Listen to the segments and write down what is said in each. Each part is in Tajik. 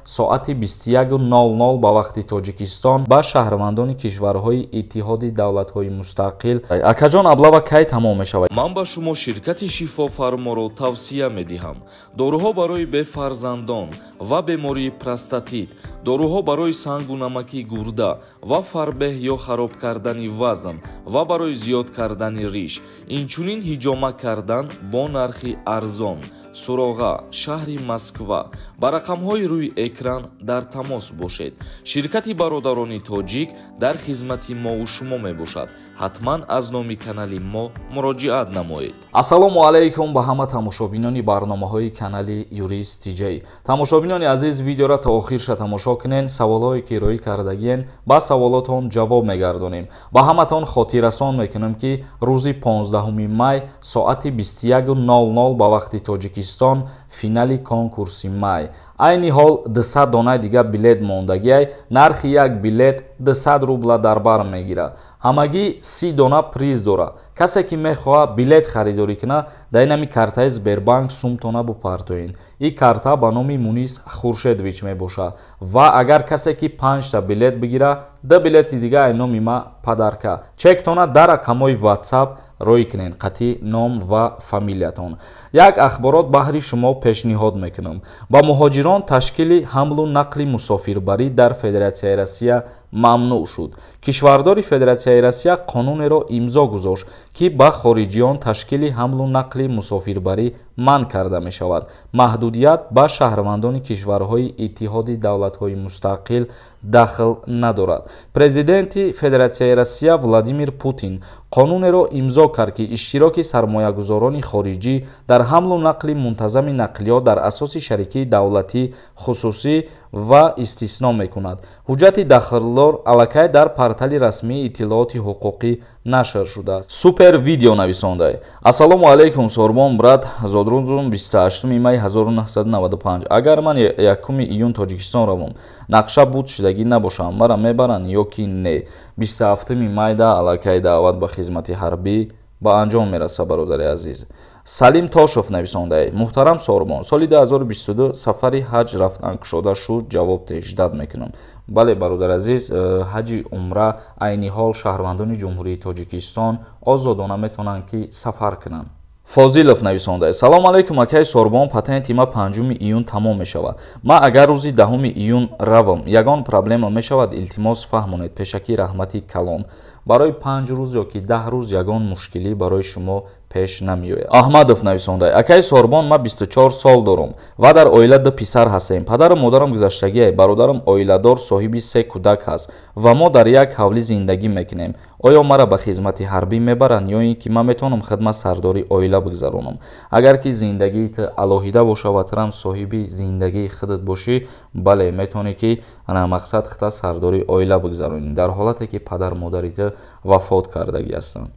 Соати 21:00 ба вақти Тоҷикистон ба шаҳрвандони кишварҳои Иттиҳоди давлатҳои мустақил. Акаҷон, облава кай тамом мешавад? Ман ба шумо ширкати Шифофарморо тавсия медиҳам. Доруҳо барои бефарзандон ва бемории простатит, доруҳо барои сангу намаки гурда ва фарбеҳ ё хароб кардани вазн ва барои зиёд кардани риш, инчунин ҳиҷома кардан бо нархи арзон. Суроға: шаҳри Москва. Ба рақамҳои рӯи экран дар тамос бошед. Ширкати бародарони тоҷик дар хизмати мову шумо мебошад. Ҳатман аз номи канали мо муроҷиат намоед. Ассалому алайкум ба ҳама тамошобинони барномаҳои канали Юрист Тиҷай. Тамошобинони азиз, видеоро то охирша тамошо кунен. Саволҳое ки рӯй кардагиен, ба саволотон ҷавоб мегардонем. Ба ҳаматон хотиррасон мекунем, ки рӯзи 15 май соати 21:00 ба вақти Тоҷикистон финали конкурси май. Айни ҳол 200 донаи дига билет мондагиай. Нархи як билет 200 рубла дар бар мегирад. Ҳамагӣ 30 дона приз дорад. Касе ки мехоҳад билет харидорӣ кунад, дар инами картаи Сбербанк сумтона бупартоен. Ин карта ба номи Мунис Хуршедович мебошад. Ва агар касе ки 5та билет бигирад, 2 билети дига ай номи ма подарка. Чектона дар рақамҳои WhatsApp рӯй кунен, қатъи ном ва фамилиятон. Як ахборот баҳри шумо пешниҳод мекунам. Ба муҳоҷирон ташкили ҳамлу нақли мусофирбарӣ дар Федератсияи Россия мамнӯъ шуд. Кишвардори Федератсияи Россия қонунеро имзо гузошт, ки ба хориҷиён ташкили ҳамлу нақли мусофирбарӣ манъ карда мешавад. Маҳдудият ба шаҳрвандони кишварҳои Иттиҳоди давлатҳои мустақил дахл надорад. Президенти Федератсияи Россия Владимир Путин қонунеро имзо кард, ки иштироки сармоягузорони хориҷӣ дар ҳамлу нақли мунтазами нақлиёт дар асоси шарикии давлатӣ, хусусӣ ва истисно мекунад. Ҳуҷҷати дахлдор аллакай дар портали расмии иттилооти ҳуқуқӣ нашр шудааст. Супер видео нависондай. Ассалому алайкум, Сорбон брат, зодрӯзум 28 май 1995. Агар ман 1 июн Тоҷикистон равам, нақша буд шудагӣ набошам, мара мебаранд ё ки не? 27 майда аллакай даъват ба хизмати ҳарбӣ ба анҷом мерасад, бародари азиз. Салим Тошов нависондай. Муҳтарам Сорбон, соли 2022 сафари ҳаҷ рафтан кушода шуд, ҷавоб теждад мекунам. Бале, бародари азиз, ҳаҷи умра айни ҳол шаҳрвандони Ҷумҳурии Тоҷикистон озодона метавонанд, ки сафар кунанд. Фозилов нависондай. Салом алайкум, акаи Сорбон, патенти ма 5 июн тамом мешавад. Ма агар рӯзи 10 июн равам, ягон проблема мешавад? Илтимос фаҳмонед, пешакӣ раҳмати калон. Барои 5 рӯз ё ки 10 рӯз ягон мушкилӣ барои шумо пеш намеояд. Аҳмадов нависондай. Акаи Сорбон, ма 24 сол дорам ва дар оила 2 писар ҳастем. Падару модарам гузаштагиай, бародарам оиладор, соҳиби 3 кӯдак ҳаст ва мо дар як ҳавлӣ зиндагӣ мекунем. Оё мара ба хизмати ҳарбӣ мебаранд ё ин ки ман метавонам хидмат сардори оила бигзаронам? Агар ки зиндагии ту алоҳида боша ва турам соҳиби зиндагии худат бошӣ, бале, метавонӣ ки мақсад худат сардори оила бигзаронӣ, дар ҳолате ки падар модари ту вафот кардагӣ ҳастанд.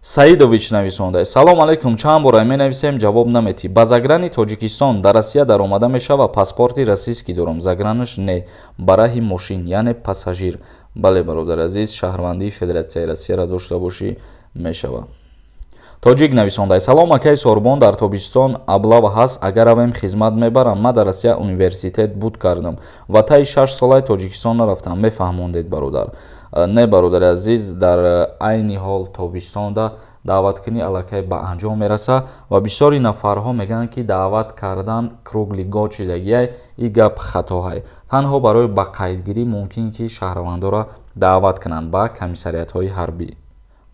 Саидович нависондай. Салом алайкум, чанд бора менависем, ҷавоб наметӣ. Ба заграни Тоҷикистон дар Россия даромада мешава? Паспорти российский дорам, загранаш не, ба раҳи мошин, яъне пассажир. Бале, бародари азиз, шаҳрвандии Федератсияи Россияро дошта бошӣ, мешава. Тоҷик нависондай. Салом, акаи Сорбон, дар тобистон облава ҳаст, агар равем хизмат мебарам? Ман дар Россия университет буд кардам ва таи 6 солаи Тоҷикистон нарафтам, мефаҳмондед, бародар? Не, бародари азиз, дар айни ҳол тобистонда даъваткунӣ аллакай ба анҷом мерасад ва бисёри нафарҳо мегӯянд, ки даъват кардан круглый год шудагиай. Ин гап хатоҳай. Танҳо барои ба қайдгирӣ мумкин ки шаҳрвандоро даъват кунанд ба комиссариятҳои ҳарбӣ.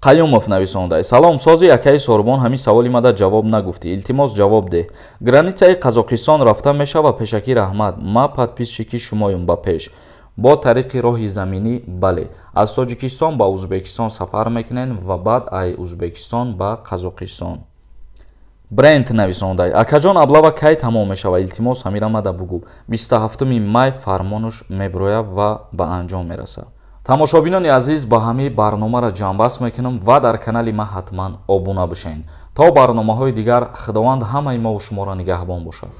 Қаюмов нависондай. Салом, сози акаи Сорбон, ҳамин саволи мада ҷавоб нагуфтӣ, илтимос ҷавоб деҳ. Границаи Қазоқистон рафта мешава? Пешакӣ раҳмат, ма подписчики шумоюм, ба пеш. Бо тариқи роҳи заминӣ, бале, аз Тоҷикистон ба Узбекистон сафар мекунем ва баъд ай Узбекистон ба Қазоқистон. Брент нависондай. Акаҷон, облава кай тамом мешавад? Илтимос ҳамира мада бугӯ. 27 май фармонаш меброяд ва ба анҷом мерасад. Тамошобинони азиз, ба ҳамин барномаро ҷамъбаст мекунам ва дар канали ман ҳатман обуна бишед. То барномаҳои дигар, Худованд ҳамаи мову шуморо нигаҳбон бошад.